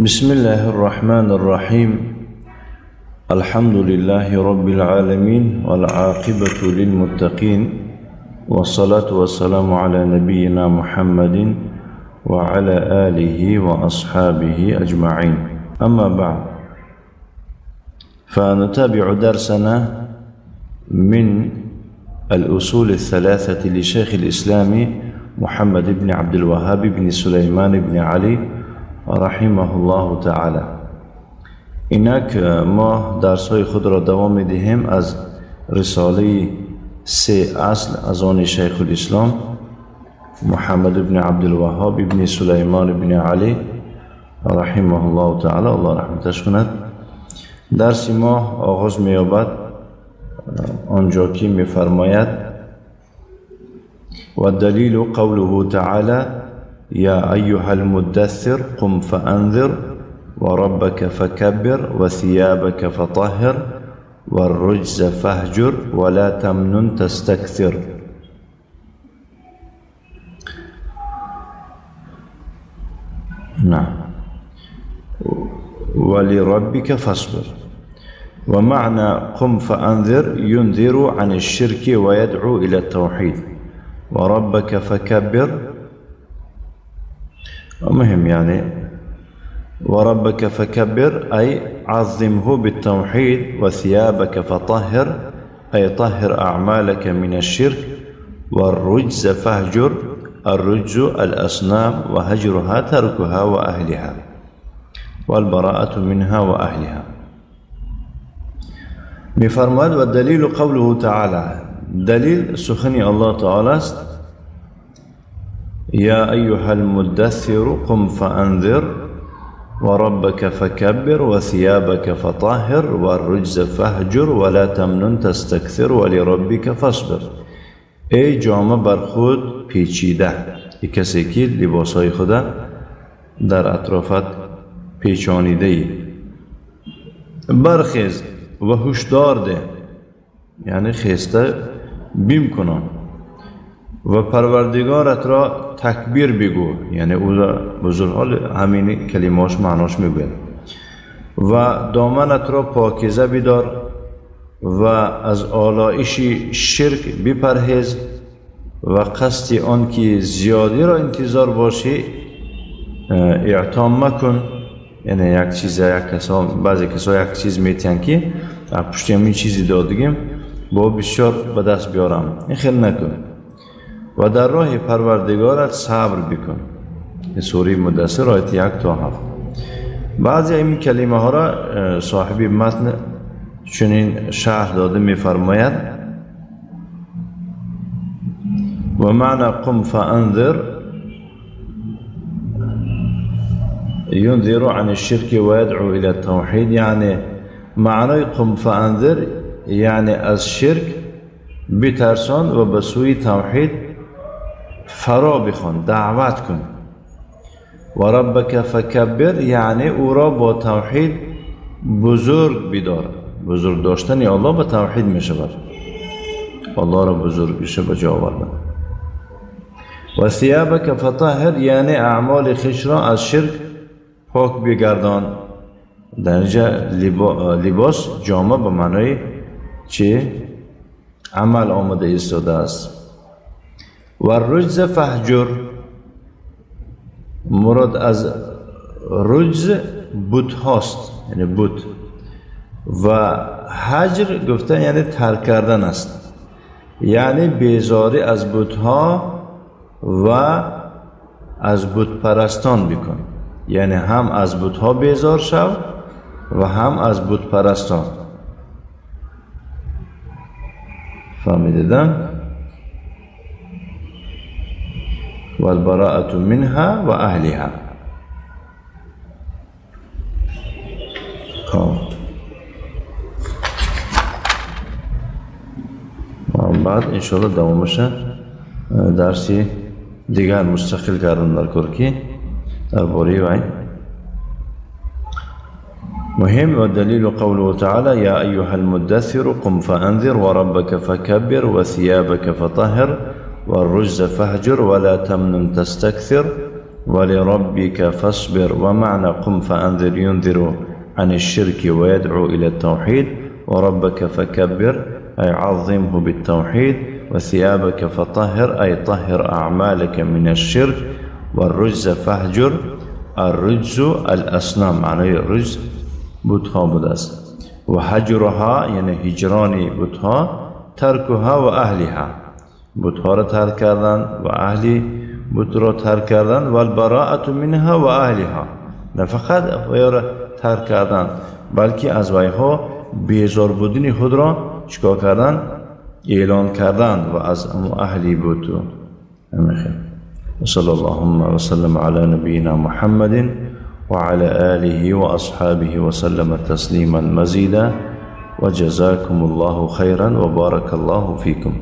بسم الله الرحمن الرحيم. الحمد لله رب العالمين والعاقبة للمتقين والصلاة والسلام على نبينا محمد وعلى آله وأصحابه أجمعين. أما بعد، فنتابع درسنا من الأصول الثلاثة لشيخ الإسلام محمد بن عبد الوهاب بن سليمان بن علي رحمه الله تعالى. اینک ما درس‌های خود را دوام می‌دهیم از رساله سه اصل از آن شیخ الاسلام محمد بن عبدالوهاب بن سلیمان بن علی رحمه الله تعالی، الله رحمتش کند. درس ما آغاز می‌یابد آنجا که می‌فرماید: و دلیل قوله تعالی یا ایها المدثر قم فانذر وربك فكبر وثيابك فطهر والرجز فاهجر ولا تمنن تستكثر. نعم، ولربك فاصبر. ومعنى قم فأنذر ينذر عن الشرك ويدعو إلى التوحيد. وربك فكبر مهم، يعني وربك فكبر أي عظمه بالتوحيد، وثيابك فطهر أي طهر أعمالك من الشرك، والرجز فاهجر، الرجز الأصنام وهجرها تركها وأهلها والبراءة منها وأهلها. می‌فرماید و دلیل قوله تعالی، دلیل سخن الله تعالی است: یا ایها المدثر قم فانذر وربك فكبر وثيابك فطهر والرجز فاهجر ولا تمنن تستكثر ولربك فاصبر. ای جامه بر خود پیچیده، ای کسی که لباسهای خود در اطرافت پیچانیده ای، برخیز و هشدار ده، یعنی خیسته بیم کنان، و پروردگارت را تکبیر بگو، یعنی او را بزرگ، حال همین کلمهاش معناش میگوید، و دامنت را پاکیزه بدار و از آلایش شرک بپرهیز و قصد آن که زیادی را انتظار باشی اعتام مکن. یعنی یک چیز، یک کسا، بعضی کسا یک چیز میتین که پشت همین چیزی دادگیم با بسیار به دست بیارم، این خیلی نکن. و در راه پروردگارت صبر بکن. سوره مدثر آیت 1 تا 7. بعضی این کلمه ها را صاحب متن چنین شرح داده میفرماید: و معنی قم فانذر ينذر عن الشرك ويدعو الى التوحید. یعنی معنی قم فانذر یعنی از شرک بترسان و به سوی توحید فرا بخوان، دعوت کن. و ربک فکبر یعنی او را با توحید بزرگ بدار. بزرگ داشتن الله به توحید می شود، الله را بزرگش به جا آوردن. و ثیابک فطهر یعنی اعمال خویش را از شرک پاک بگردان. در اینجا لباس، جامه به معنای چه؟ عمل آمده ایستاده است. و الرجز فهجر، مراد از رجز بت هاست، یعنی بت، و هجر گفته یعنی ترک کردن است، یعنی بیزاری از بتها و از بت پرستان بکن، یعنی هم از بتها بیزار شو و هم از بت پرستان. فهمیدن؟ والبراءة منها و اهلها. بعد انشاءالله دوامش درسی دیگر مستقل کردن در کار درباره وی مهم. و دلیل قوله تعالی یا ایها المدثر قم فانذر وربك فكبر وثيابك فطهر والرجز فاهجر ولا تمنن تستكثر ولربك فاصبر. ومعنى قم فأنذر ينذر عن الشرك ويدعو إلى التوحيد. وربك فكبر أي عظمه بالتوحيد. وثيابك فطهر أي طهر أعمالك من الشرك. والرجز فاهجر، الرجز الأصنام، معنى الرجز بتها بوده است. و هجرها یعنی هجران بتها، ترکها و اهلها، بتها را ترک کردن و اهلی بت را ترک کردن. و البراءة منها و اهلها، نه فقط وی را ترک کردن بلکه از ویها بیزار بودن خود را چیکار کردن؟ اعلان کردن و از اهلی بت. وصلى اللهم وسلم على نبينا محمد وعلى آله وأصحابه وسلم تسليما مزيدا. وجزاكم الله خيرا وبارك الله فيكم.